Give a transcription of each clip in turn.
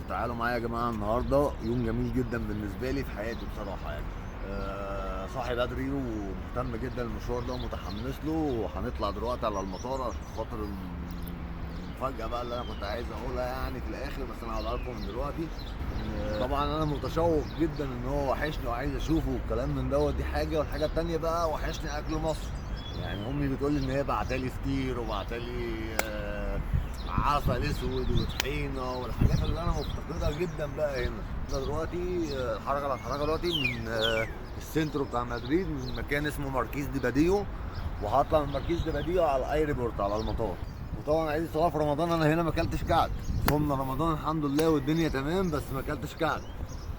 تعالوا معايا يا جماعة، النهارده يوم جميل جدا بالنسبة لي في حياتي بصراحة يعني. صاحي بدري ومهتم جدا المشوار ده ومتحمس له، وهنطلع دلوقتي على المطار عشان خاطر المفاجاة بقى اللي انا كنت عايز اقولها يعني في الاخر، بس انا هقولها لكم من دلوقتي. طبعا انا متشوق جدا ان هو وحشني وعايز اشوفه والكلام من دوت، دي حاجة. والحاجة التانية بقى وحشني اكل مصر، يعني امي بتقول لي ان هي بعتالي فطير وبعتالي عسل اسود وطحينه والحاجات اللي انا مفتقدها جدا بقى هنا. احنا دلوقتي الحركة اللي هتحركها دلوقتي من ال centro بتاع مدريد، من مكان اسمه ماركيز دي باديو، وهطلع من ماركيز دي باديو على ال airport على المطار. وطبعا عايز صلاة في رمضان، انا هنا ما اكلتش كعك، صمنا رمضان الحمد لله والدنيا تمام، بس ما اكلتش كعك.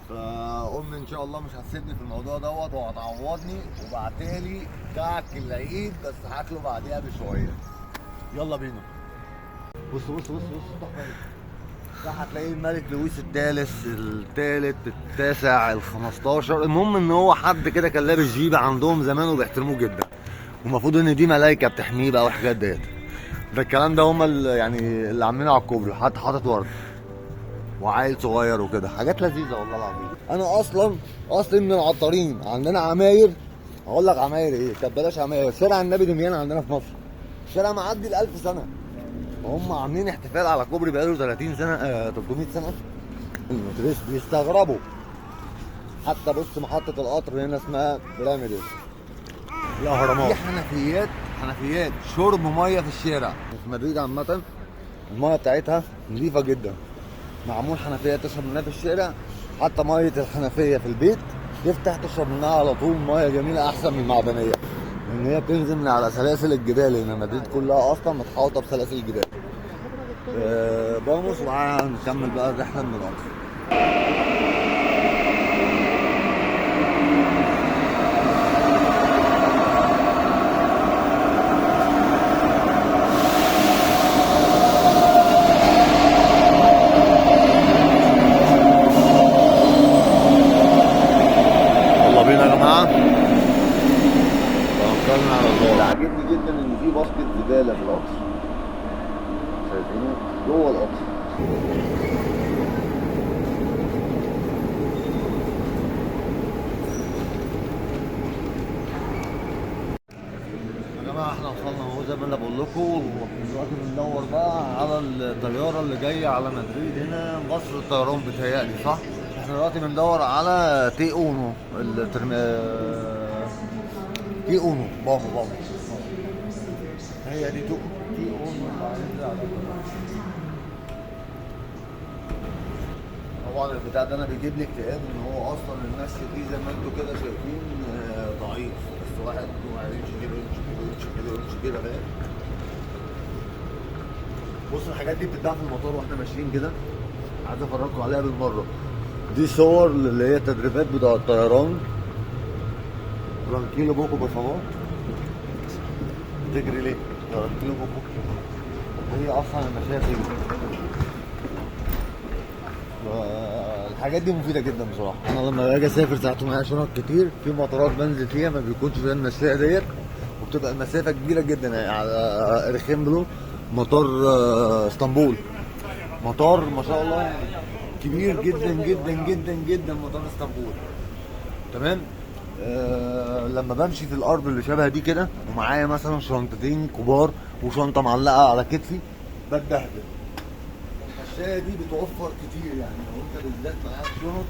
فامي ان شاء الله مش هتسيبني في الموضوع دوت وهتعوضني وبعتالي كعك العيد، بس هاكله بعديها بشوية. يلا بينا. بص بص بص بص التحفة دي. ده هتلاقيه الملك لويس الثالث الثالث التاسع ال15. المهم ان هو حد كده كان لابس جيبه عندهم زمان وبيحترموه جدا، ومفروض ان دي ملايكة بتحميه بقى والحاجات ديت. ده الكلام ده هم اللي يعني اللي عاملينه على الكوبري، حد حاطط ورد وعيل صغير وكده، حاجات لذيذة والله العظيم. انا اصلا من العطارين، عندنا عماير، اقول لك عماير ايه؟ طب بلاش عماير، شارع النبي دميان عندنا في مصر شارع معدي ال1000 سنة، هم عاملين احتفال على كوبري بقاله 30 سنة، 300 سنة. المترس بيستغربوا. حتى بص محطة القطر هنا اسمها بيراميدز. الاهرامات في حنفيات، حنفيات شرب مية في الشارع. في مدريد عامة المية بتاعتها نظيفة جدا، معمول حنفية تشرب منها في الشارع، حتى مية الحنفية في البيت تفتح تشرب منها على طول، مية جميلة احسن من المعدنية، لان هي بتنزل من على سلاسل الجبال، لان مدريد كلها اصلا متحوطه بسلاسل الجبال. vamos وهنكمل بقى الرحلة من القطر. يلا بينا يا جماعة، توكلنا على الله. اللي عاجبني جدا ان في basket زبالة في القطر، شايفينه جوه القطر. يا جماعة احنا وصلنا اهو زي ما انا بقول لكم، ودلوقتي بندور بقى على الطيارة اللي جاية على مدريد هنا، مصر الطيران بتهيألي صح؟ احنا دلوقتي بندور على T uno الترم... T uno، vamos vamos، هي دي T uno اللي هننزل عليها. طبعا البتاع ده انا بيجيب لي اكتئاب، ان هو اصلا المشي فيه زي ما انتوا كده شايفين ضعيف، بس واحد يمشي كده يمشي كده يمشي كده يمشي كده، فاهم؟ بص الحاجات دي بتتباع في المطار واحنا ماشيين كده، عايز افرجكم عليها بالمرة. دي صور اللي هي التدريبات بتاع الطيران. tranquilo poco por favor. بتجري ليه؟ tranquilo poco. هي اصلا المشاية بتجري. الحاجات دي مفيدة جدا بصراحة. انا لما باجي اسافر ساعات معايا شنط كتير في مطارات بنزل فيها ما بيكونش فيها المشاية ديت، وبتبقى المسافة كبيرة جدا. يعني على ارخمبلو مطار اسطنبول، مطار ما شاء الله يعني كبير جدا جدا جدا جدا، مطار اسطنبول. تمام. لما بمشي في الارض اللي شبه دي كده ومعايا مثلا شنطتين كبار وشنطه معلقه على كتفي بتبهدل. المشاية دي بتوفر كتير، يعني لو انت بالذات معاك شنط،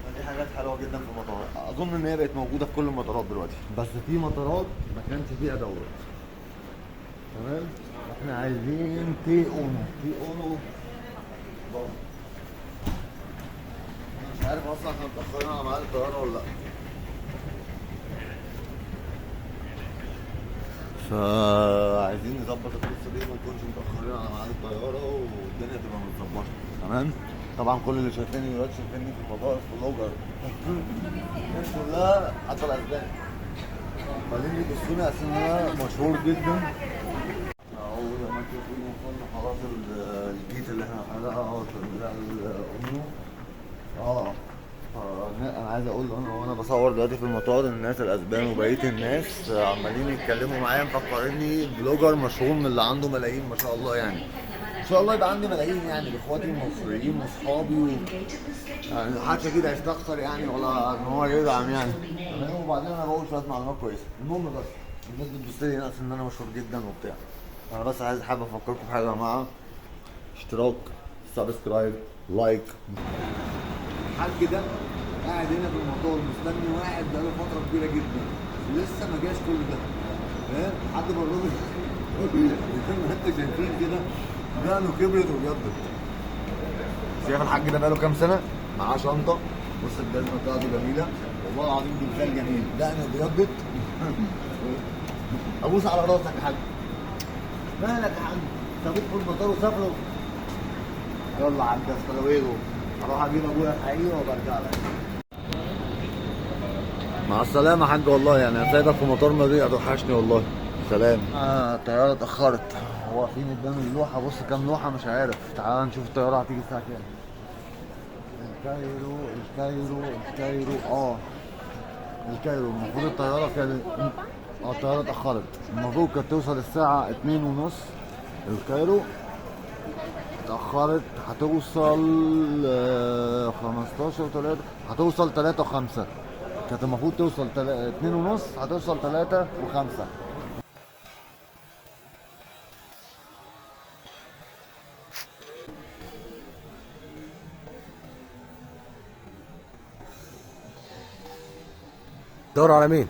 فدي حاجات حلوة جدا في المطارات. اظن ان هي بقت موجودة في كل المطارات دلوقتي، بس في مطارات ما كانش فيها دوت. تمام. احنا عايزين T uno، T uno. انا مش عارف اصلا احنا متاخرين على ميعاد الطيارة ولا لا، فعايزين نظبط القصة دي وما نكونش متاخرين على ميعاد الطيارة والدنيا تبقى متظبطه. تمام. طبعا كل اللي شايفيني دلوقتي شايفيني في المطار vlogger، الناس كلها حتى الاسبان عمالين يبصوني عشان انا مشهور جدا. اهو زي ما انتم شايفين وصلنا خلاص ال gate اللي احنا هنروح بتاع ال uno. انا عايز اقول انا وانا بصور دلوقتي في المطار الناس الاسبان وبقية الناس عمالين يتكلموا معايا مفكريني blogger مشهور من اللي عنده ملايين ما شاء الله يعني. ان شاء الله يبقى عندي ملايين يعني لاخواتي المصريين واصحابي يعني محدش اكيد هيستخسر يعني ولا ان هو يدعم يعني. تمام. وبعدين انا بقول شوية معلومات كويسة. المهم بس الناس بتبص لي ناس ان انا مشهور جدا وبتاع. انا بس عايز حابب افكركم بحاجة يا جماعة، اشتراك، subscribe، like. الحاج ده قاعد هنا في المطار مستني واحد بقاله فترة كبيرة جدا لسه ما جاش كل ده، فاهم؟ حد بره زي ما انتوا شايفين كده دقنه كبرت وابيضت. شايف الحاج ده بقاله كام سنة؟ معاه شنطه، بص الجزمة بتاعته جميلة والله العظيم، تمثال جميل، دقنه ابيضت. ابوس على راسك يا حاج، مالك يا حاج؟ سابوك في المطار وسافروا. يلا يا حاج hasta luego، اروح اجيب ابويا الحقيقي وبرجع لك. مع السلامة يا حاج، والله يعني انا سايبك في مطار مدريد هتوحشني والله. سلام. الطيارة اتأخرت، واقفين قدام اللوحة، بص كام لوحة مش عارف. تعال نشوف الطيارة هتيجي الساعة كام. ال Cairo ال Cairo ال Cairo ال Cairo المفروض الطيارة كانت الطيارة اتأخرت، المفروض كانت توصل الساعة 2:30 ال Cairo، اتأخرت هتوصل 15:03، هتوصل 3:05. كانت المفروض توصل 2:30، هتوصل 3:05. دور على مين؟